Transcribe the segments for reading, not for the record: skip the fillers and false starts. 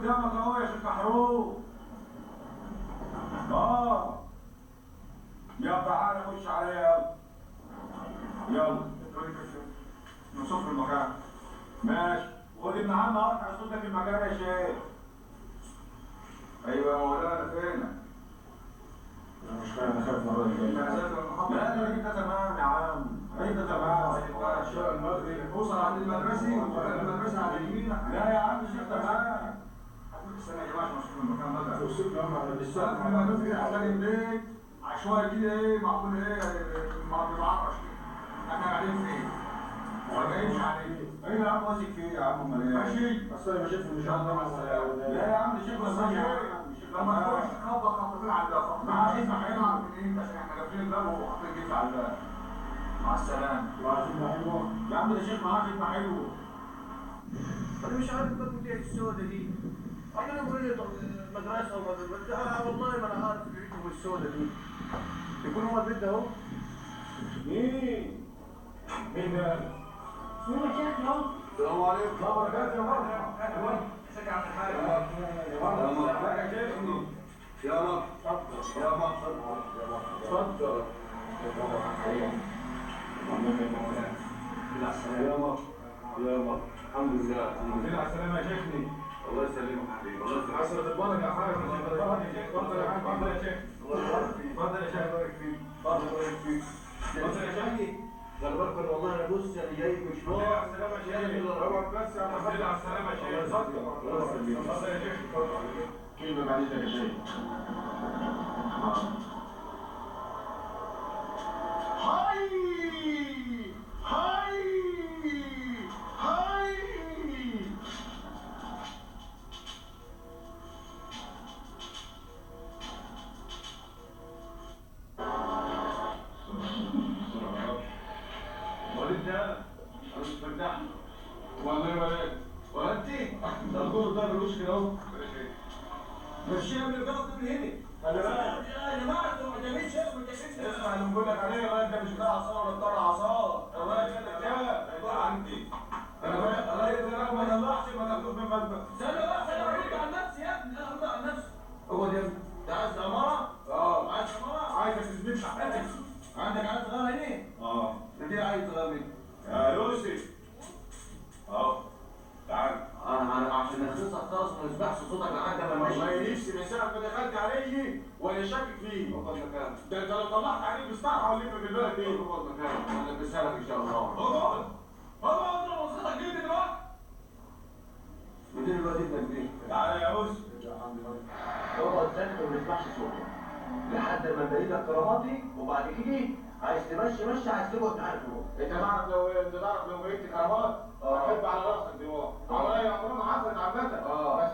قدامك اهو يا شيخ محروق. اه يلا تعالى خش عليا، يلا يلا. نوصف المكان. ماشي، خد ابن عم اهو هيوصف لك المكان يا شيخ. ايوه يا مولانا فينك؟ انا مش خايف، انا خايف من الراجل ده. لا ده الراجل ده تمام يا عم، الراجل ده تمام. اوصل عند المدرسة والمدرسة على اليمين. لا يا عم الشيخ تمام. استنى يا جماعة عشان اوصف المكان بقى. توصف لي هم على السقف المدرسة كده هتلاقي البيت عشوائي كده، ايه معمول، ايه معرش كده. احنا قاعدين فين؟ ما جايش عليه. ايه يا عم واثق فيه يا عم؟ امال ايه؟ ماشي، اصل انا مشيت في المشوار ده مع السلامة. لا يا عم الشيخ ماشي يا عم، لما تخش خبط خبطتين على الباب، خبطتين هنعرف من انت عشان احنا قافلين الباب وحاطين جبس على الباب. مع السلامة. وعايزين حلوة يا عم، ده الشيخ معاه خدمة حلوة. انا مش عارف بقى ايه السودة دي. عمالين يقولوا لي مدرسه ومدرسة، والله ما انا عارف بيوتهم السودة دي. يكون هو البيت ده اهو. مين؟ مين ده؟ مين يا شيخ؟ السلام عليكم. السلام عليكم يا مرحبا. ازيك يا عم الحاج؟ يا مرحبا يا شيخ. يا مرحبا يا مرحبا. اتفضل يا مرحبا يا مرحبا. الحمد لله. الحمد لله على السلامة يا شيخني. الله يسلمك حبيبي. الله يسلمك. عسرة البركة يا حاج. اتفضل يا حاج. اتفضل يا شيخ. اتفضل يا شيخ. الله يبارك فيك. اتفضل يبارك فيك. اتفضل يا شيخ. خلي بالك والله انا بص انا جاي مشوار. على السلامة يا شيخ. اقعد بس يا عم. على السلامة يا شيخ. الله يسلمك. اتفضل يا شيخ. اتفضل. كلمة بعد اذنك يا شيخ. هاي هاي هاي. وليد ده انا مش مرتاح والله. ولا ولا انت ده الجول ده بالوش كده اهو. مشينا من الجرس من هنا. خلي بالك يا جماعة انتوا ما تعملش ايه، ما تعملش. اسمع اللي بقول لك عليه. بقى انت مش بتاع عصا ولا بتاع عصا. الراجل اللي ده عندي انا لو ما طلعش ما تاخدوش من مجمع. استنى بس، انا هرد على نفسي يا ابني، انا هرد على نفسي. هو ده انت عايز عمارة؟ اه عايز عمارة؟ عايزك تثبت حقك. عندك عايز صغير هنا؟ اه انت عايز صغير مين؟ يا يوسف اهو تعال. انا عشان نخلصها خالص ما نسمعش صوتك لحد ما ماشي. والله نفسي من ساعة ما دخلت علي ولا شاكك فيه. اقعد مكانك. ده انت لو طلعت عليك بالصحة ولا في البلد دي. اقعد مكانك انا البسها لك ان شاء الله. اقعد اقعد انا وصلتك جدا دلوقتي. مدير الواد ابنك دي. تعالى يا يوسف. اقعد ساكت وما نسمعش صوتك لحد ما ابين لك كراماتي، وبعد كده عايز تمشي مشي، عايز تقعد تعالى تروح. انت تعرف لو انت تعرف لو بقيت كرامات هحب على راسك دلوقتي. عمرها عمرها ما حصلت عامة. بس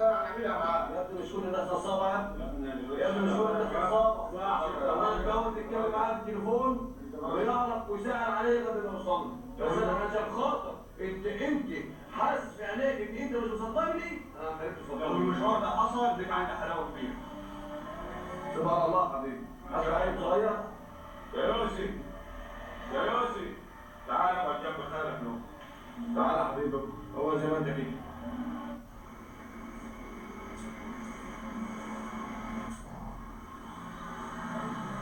انا هنعملها معاك. يا ابني مش كل الناس نصابة يا ابني. يا ابني مش كل الناس نصابة. الراجل دوت يتكلم معايا في التليفون ويعرف ويسأل عليا قبل ما يوصل لي. بس انا عشان خاطر انت حاسس في عينيك ان انت مش مصدقني، انا هخليك تصدقني. لو المشوار ده حصل ليك عندي حلاوة كبيرة. سبحان الله حبيبي. عشان عيل صغير. يا يوسف يا يوسف تعالى اقعد جنب خالك نو. تعالى يا حبيبي هو زي ما انت كده.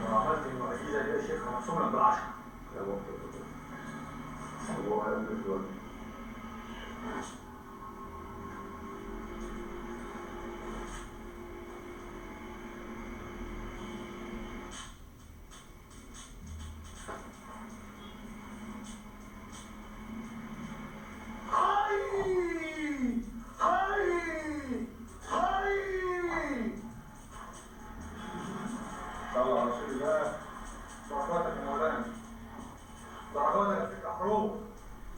لو عملت المعجزة دي يا شيخ هنصوم لك بالعشرة. يا بابا هو هيعمل دلوقتي. صلى على رسول الله. بركاتك يا مولانا، بركاتك يا شيخ حروب.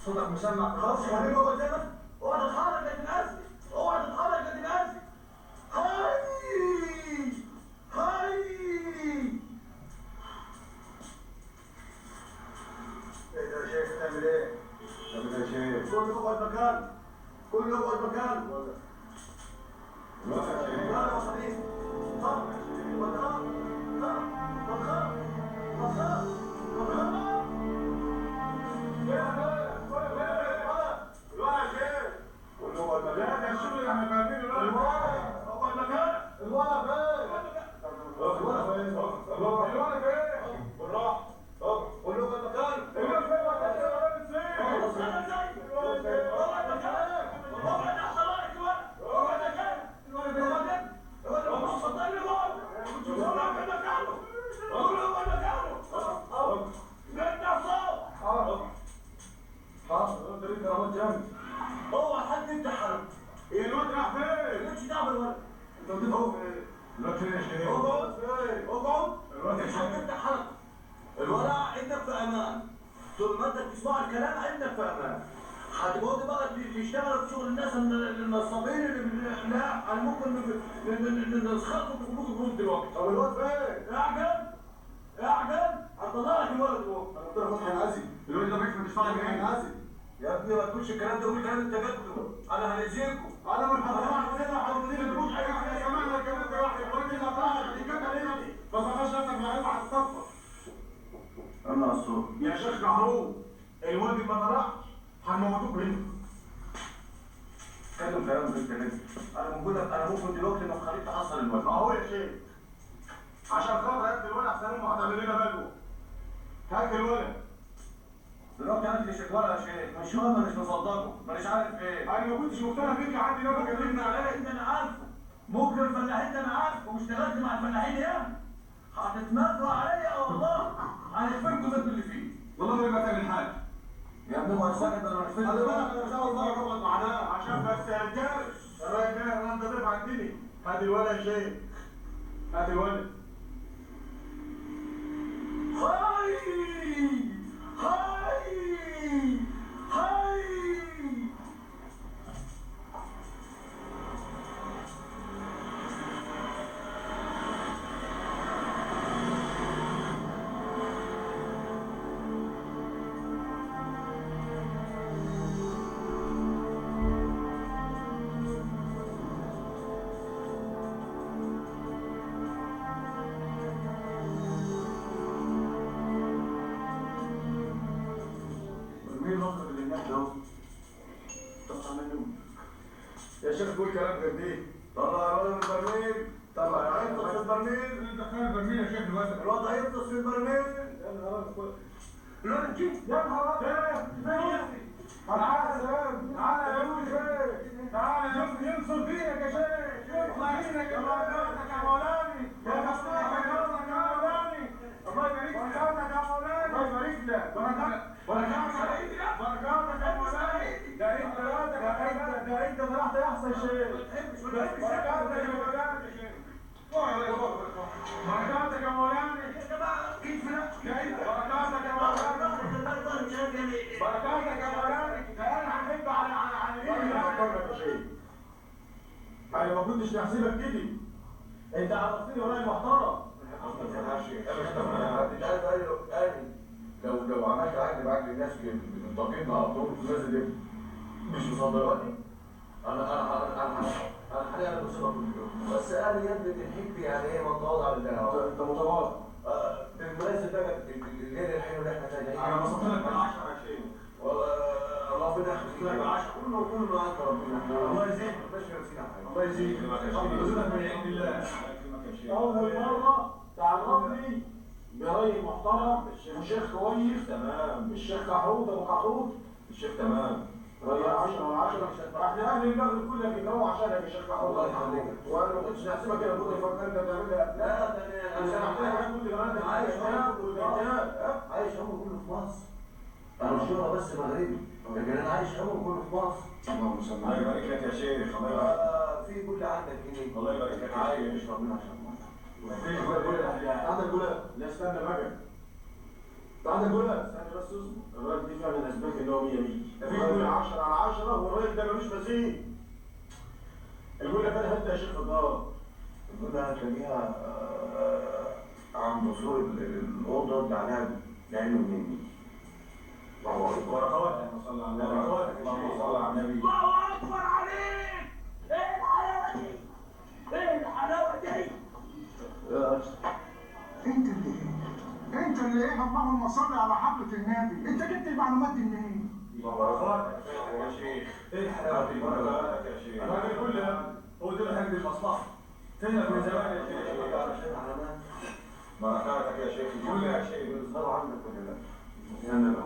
صوتك مسمع. خلاص يا حبيبي اقعد قدامك. اوعى تتحرك يا تنقذني، اوعى تتحرك يا تنقذني. هاي هاي. ايه ده يا شيخ بتعمل ايه؟ بتعمل ايه يا شيخ؟ كله اقعد مكانه، كله اقعد مكانه. لا يا شيخ. لا يا حبيبي. خاف ما تخاف، ما تخاف، ما تخاف، ما تخاف. لا يا شيخ. كله اقعد مكانه. لا ده الشغل اللي احنا فاهمينه. لا طول ما انت بتسمع الكلام عندك في امان. هتقعدوا بقى تشتغلوا في شغل الناس النصابين اللي لا انا ممكن نسخطهم في البنوك دلوقتي. طب الواد فين؟ اعجل اعجل، هطلع لك الولد دلوقتي. انا قلت لك فتحي العزي، الولد ده مش بيشتغل من العزي. يا ابني ما تقولش الكلام ده، قول الكلام انت جبته، انا هنأذيكم. انا من حضرتك حضرتك البنوك احنا سمعنا الكلام ده واحد، الولد اللي طلع اللي جت علينا دي ما تفكرش نفسك معايا على الصفة. انا الصوت يا شيخ كحروب، الواد ما طلعش هنموتوك هنا. اتكلم كلام غير كده. انا موجودك، انا ممكن دلوقتي ما تخليك تحصل الواد. اهو يا شيخ، عشان خاطر هات الولد احسن امه هتعمل لنا بلوه. هات الولد دلوقتي. انا مش الولد يا شيخ، مش هو، مش مصدقه، مش عارف ايه. انا ما كنتش مقتنع بيك لحد لما كلمنا عليك. ده انا عارفه، مجرم الفلاحين ده انا عارفه، واشتغلت مع الفلاحين ياما. هتتمروا عليا والله، هنقفلكم انتوا اللي فيه. والله ما تعمل حاجة يا ابني، ما ساكت انا مش فاهم. خلي بالك انا مش عاوز اقعد معناه عشان بس يا رجاله. الراجل ده انت ضيف عندني. هات الولد يا شيخ، هات الولد. هاي هاي هاي. يا شيخ قول كلام غير دي. طلع الولد من البرميل، طلع هيفطس في البرميل. دخل البرميل يا شيخ دلوقتي، الواد هيفطس في البرميل. يا نهار اسود، الولد جه. يا نهار ابيض، تعالى يا تعالى يا يوسف، تعالى يا يوسف، ينصر دينك يا شيخ، ينصر دينك يا مولانا، يا مولاني، يا مصطفى، يا مولاني، الله يبارك لك يا مولاني، الله يبارك لك. بركاتك يا مولاني. ده انت ده انت طلعت احسن شيء. بركاتك يا مولاني، بركاتك يا مولاني. بركاتك يا مولاني، بركاتك يا مولاني. ده انا هنحب على يا شيخ. انا ما كنتش نحسبك كده، انت عرفتني وراي محترم. انت عارف قال لو عملت عقد معاك للناس بتنتقدنا على طول، الناس اللي مش مصدقاني. انا انا انا انا حاليا بصيغة كل يوم، بس قال يا ابني بنحب يعني ايه متواضع لله. انت متواضع بالمناسبة بقى الليل الحلو اللي احنا فيه ده. انا بصيت لك بالعشرة يا شيخ، والله ربنا يخليك بالعشرة، كله كله عند ربنا. الله يزيدك، مش نفسنا حاجة. الله يزيدك، يزيدك من عند الله. اول مرة تعرفني براي محترم وشيخ كويس. تمام. الشيخ كحروت، ابو كحروت الشيخ تمام. راي 10 على 10. احنا اهل المغرب كلها بيكرهوا عشانك يا شيخ كحروت. الله يخليك. وانا ما كنتش نحسبك كده، كنت فكرت انت بتعمل لي افلام. لا ده انا سامحتك، انا كنت غلطان. عايش عايش عمري كله في مصر. انا مش شهرة بس مغربي، لكن انا عايش عمري كله في مصر. اللهم صل. الله يبارك لك يا شيخ، الله يبارك. في كل عندك هنا. الله يبارك لك يا شيخ. اشرب منها عشان مية. مفيش ولا عندك جولة؟ لا استنى بقى، انت عندك جولة؟ استنى بس اصبر. الراجل دي فعلا اثبت ان هو 100 100. مفيش جولة 10 على 10، والراجل ده ملوش مثيل. الجولة فين حتة يا شيخ في الدار؟ الجولة هتلاقيها عند سور الأوضة اللي عليها العين مني. الله اكبر، اللهم صل على النبي، اللهم صل على النبي. الله اكبر عليك! ايه الحلاوة دي؟ ايه الحلاوة دي؟ انت اللي ايه؟ انت اللي ايه؟ اللهم صل على حضرة النبي، انت جبت المعلومات دي منين؟ بركاتك يا شيخ، ايه الحلاوة دي؟ بركاتك يا شيخ. الراجل كله هو ده الحاج المصلحة. فينك من زمان يا شيخ؟ بركاتك يا شيخ، كل يا شيخ. بيظهروا عندك ولا لا؟ انا لو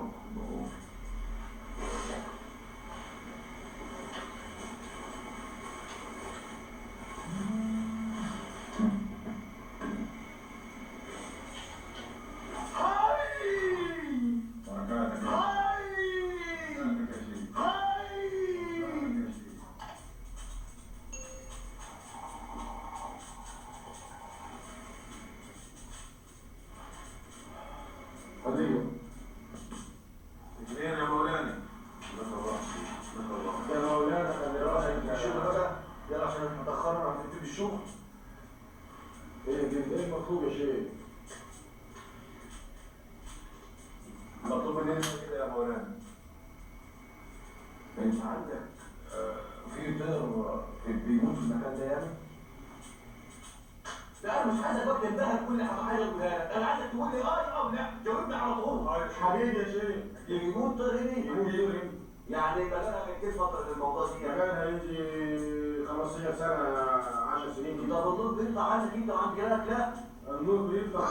مولانا. انت عندك في طير بيموت في المكان ده يعني؟ لا انا مش عايزك واكل الذهب كل حاجة اقولها لك، انا عايزك تقول لي اه او لا، جاوبني على طول. حبيبي يا شيخ. بيموت طير هنا؟ بيموت طير هنا. يعني بقالها قد ايه فترة الموضوع دي يعني؟ بقالها يجي 15 سنة 10 سنين كده. طب النور بيطلع عندك انت وعند جيرانك؟ لا النور بيطلع.